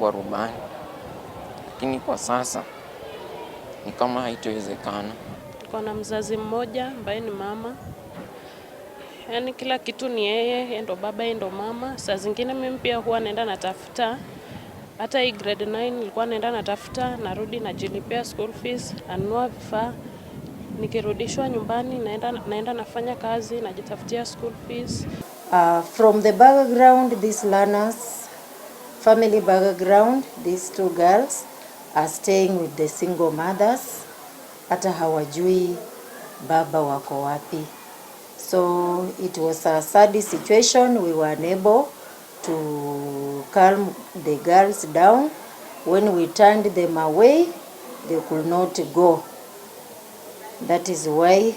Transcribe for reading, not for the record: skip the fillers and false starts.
kuwa rubani, lakini kwa sasa ni kama haitowezekana. Niko na mzazi mmoja ambaye ni mama, yaani kila kitu ni yeye, yeye ndo baba, yeye ndo mama. Saa zingine mimi pia huwa naenda natafuta, hata hii grade 9 nilikuwa naenda natafuta, narudi najilipia school fees, nanunua vifaa. Nikirudishwa nyumbani naenda nafanya kazi, najitafutia school fees. From the background, these learners, family background, these two girls are staying with the single mothers. Hata hawajui baba wako wapi. So it was a sad situation. We were unable to calm the girls down. When we turned them away, they could not go. That is why